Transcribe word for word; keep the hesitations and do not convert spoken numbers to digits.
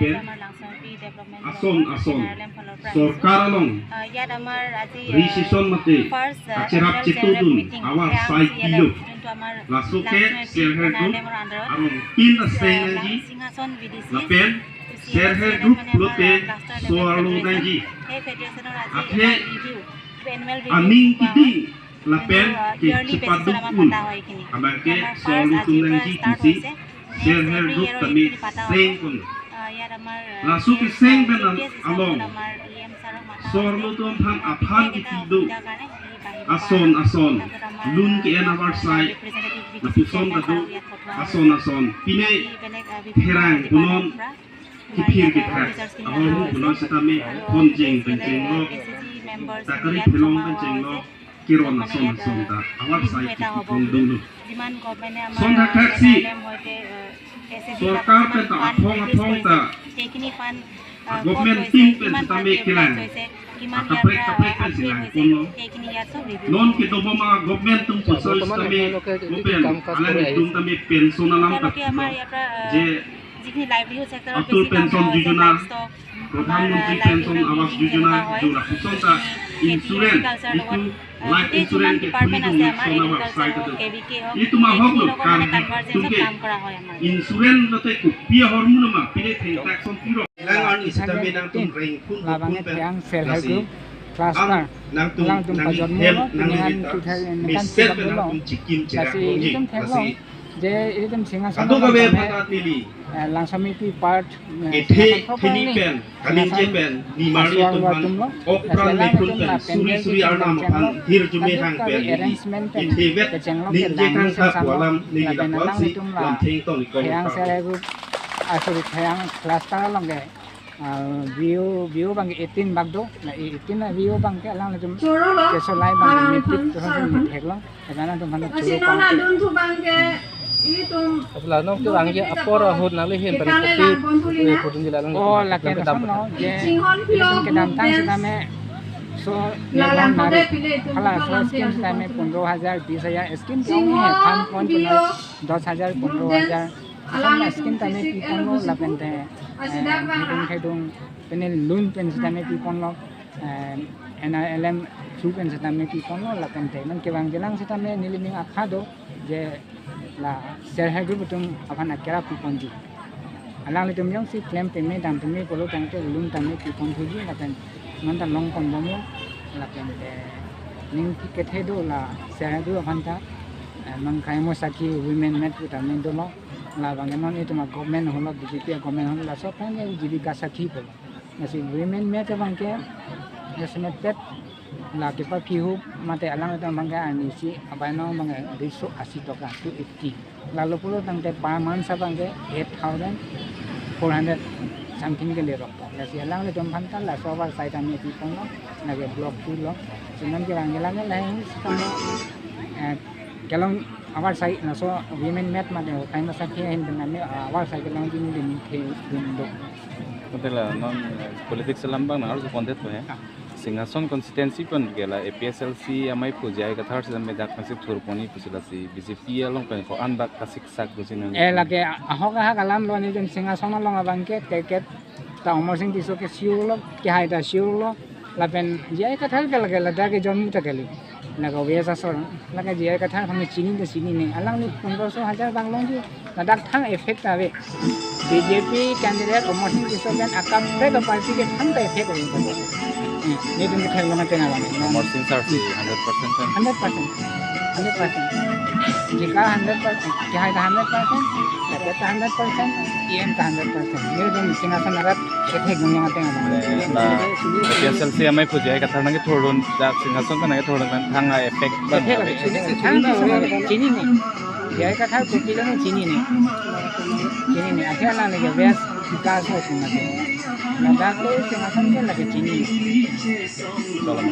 pen আমাৰ লাংচামপি ডেভেলপমেণ্ট আচন, আচন, চেণ্টাৰ এল এম ফালৰ পৰা আহিছোঁ। চৰকাৰ along আহ, ইয়াত আমাৰ আজি, আহ, registration mate ফাৰ্ষ্ট, আহ, কাচিৰাপ এনুৱেল চেতু জেনেৰেল দুন মিটিং, আৱাৰ সেয়া চাই হৈছে ইয়াত কিলো। যোনটো আমাৰ লাচুকে লাংচামপি চেলহে এন আৰ এল এমৰ আণ্ডাৰত আৰু তিন আছে চ' নাইজি লাংচিং আচন বি ডি চি লাপেন চেলহে গ্ৰুপ মানে আমাৰ লোকে লাষ্টৰ লেভেল চোৱালো ফেডাৰেশ্যন। নাইজি। সেই ফেডাৰেশ্যনৰ আজি আঠে এটা ৰিভিউ, এনুৱেল ৰিভিউ আনিং কোৱা হয়। কিদি লাপেন কিন্তু, আহ, ইয়াৰলি বেচিছত আমাৰ কিচিপাদুক পতা হয় এইখিনি। Amangke আমাৰ ফাৰ্ষ্ট আজিৰ পৰা ষ্টাৰ্ট হৈছে। নেক্সট এভৰি ইয়াৰ এইখিনি পতা হ'ব। Sengkon. আহ, ইয়াত আমাৰ, আহ, লাচুকে চেং বেনাম জি পি এছ হিচাপত along আমাৰ ই এম ছাৰক মাতা হৈছে। চৰলো টো ভাং আহ, আফান গোটেইকেইটা কিপিদো। অসুবিধাৰ কাৰণে সি বাহিৰ পৰা আচন, আচন। তাৰপিছত আমাৰ, লুন আহ, কে এন আৱাৰ চাই। ৰিপ্ৰেজেণ্টেটিভ বি চি পি লাপুচন চেণ্টাৰ দাদু। ছাৰক ইয়াত পঠোৱা আচন, হৈছে। আচন। পিনে বাকী বেলেগ, আহ, বিষয়ে therang আমাৰ পুnon। ইয়াৰ পৰা কিphir kethak, ahormu punon setame, phone jeng pen jeng lo, takari phelong pen jeng lo, kiron ason ason ta, ahavar sai kipon dolo. Son thakthak si, sorkar pen ta aphong aphong ta, government team pen setame kelang, akaprek kaprek pen si langponlo. Non kedobom a government atum pusoi setame, government alanglitum tame pension alam ta, je যিখিনি লাইভলিহুড ছেক্টৰত অটল বেছি কাম পেঞ্চন কৰা হৈছে, যোজনা, লাইভষ্টক, প্ৰধানমন্ত্ৰী আমাৰ, pension livelihood আৱাস বিল্ডিং যোজনা, যেনেকুৱা হয়, যোজনা, সুচল তা, খেতি, ইঞ্চুৰেঞ্চ, এগ্ৰিকালচাৰ ইটো লগত, আহ, লাইফ গোটেই ইঞ্চুৰেঞ্চ যিমান কে ডিপাৰ্টমেণ্ট খুলি আছে, আমাৰ চলাব এগ্ৰিকালচাৰ চাইড হওক, আছে। কেভিকে হওক, এইটো মাহক এইখিনিৰ লোক লগত মানে কাৰ্বি কনভাৰ্জেন্সত যোনকে কাম কৰা হয় আমাৰ। ইঞ্চুৰেঞ্চ যাতে কপিয়া হৰমুন মা, পিনে থেংক তাক চং পিৰক। Ilang arni sitame nangtum rengkun labang rengkun pen thang self help lasi group cluster ang nangtum alangtum nangli pajok hem nangli nangli nang rita tu thai mesen pen nangtum chikim cherak lasi longji itum thek lasi long. Je itum Singhason kadokave along phatat neli, eh, Langsamiti part, eh, kethe Singhason theni proper pen, ni, kalingje Singhason pen, nimari aswang atum aphan, atum lo, okpran lasi methun atum pen, la suri pandal suri kecheng arnam kecheng aphan, lo, hirjume hang kadokave pen neli, arrangement pen, ithe vet, kecheng lo, ningje keklang kang sa sesang lo, alam neli lapen lapuan alang si, itum la, lam theng tong ikong thayang ikong. Self help group, ah, sorry, thayang cluster along ke, ah, V O, V O abang ke eighteen bak do, la eighteen a V O abang ke alanglitum, choro lo, keso lai abang ke malam matric phan two thousand sar phan. Matric lo. Karena tuh mana masi churu non pang adun thu abang ke ilitum. Apla nong tu angge apor ahut nangli hem pen kopi, eh, putun jila lang. Oh, lapen kedam ason lo, je, singhon pilo kedam tang setame, so, lalang nari, pode pile itum hala so scheme setame pondro hajar, bis hajar, scheme ke ong he, than pon pilo, dos hajar, pondro hajar. Alang scheme setame piponlo, lapen te, eh, hidung hidung, pene loan pen setame piponlo. Eh, N R L M through pen setame piponlo, lapen te non kevang jelang setame nelining akha do, je la self help group atum aphan akera piponji. Alanglitum jongsi klem peme dam peme pulo tangte loan tame pipon thuji, lapen non ta longpon bomlo, lapen te ning kethe do la self help group aphan ta, eh, non Khaimo Sakhi Women Meet pu tame dolo, labang non itum a government holo, B J P a government holo, laso aphan ke Jibika Sakhi pulo. Lasi Women Meet abang ke, lasi meet pet, la kepapi hu, mate alanglitum abang ke arnisi, abai nong abang ke duiso asi toka, two eighty. Lalu pulo tangte per month abang ke eight thousand four hundred something ke lerok. Lasi alanglitum aphan ta laso ahavar sai tame piponlo, lake block two lo. Sinan ke rang lang lang lain, eh, kelong ahavar sai laso Women Meet mate Khaimo Sakhi ahin pen nami, ah, ahavar sai kelongji neli ning the dun do. Kote la non, eh, politics alam abang nang arju pondet po he. Ah. Singhason constituency pen ke la A P H L C amei pu J I Kathar setame dak pensi thurpon-i pusi lasi B J P along pen ko-an bak kasiksak pusi nang. Eh, lake ahok ahak alam lo, nelitum Singhason along abang ke ticket ta Amarsing Tisso ke sure lo, kehai ta sure lo, lapen J I Kathar ke lake ladak ke jonmu ta kali. Lake West asor, lake J I Kathar kami chinine ta chinine. Alangli pondroso hajar bang longji, ladak thang effect ave. B J P candidate Amarsing Tisso pen akaprek aparty ke thang ta effect ave. Hmm, nelitum ke thang long ateng abang. Amarsing sir si hundred percent kan? Hundred percent. Hundred percent. Jika hundred percent, kehai ta hundred percent, ticket ta hundred percent, E M ta hundred percent. Nelitum Singhason arat kethek long long ateng abang. Mane la A P H L C amei pu J I Kathar nangkethur dun, dak Singhason pen nangkethur dun pen thang a-effect bang. Effect ave. Chinine, chinine. J I Kathar kopi lo chinine. Chinine. Akhir lang lagi West Vikas ho chinine. Ladak lo Singhason ke lagi chinine. Kalau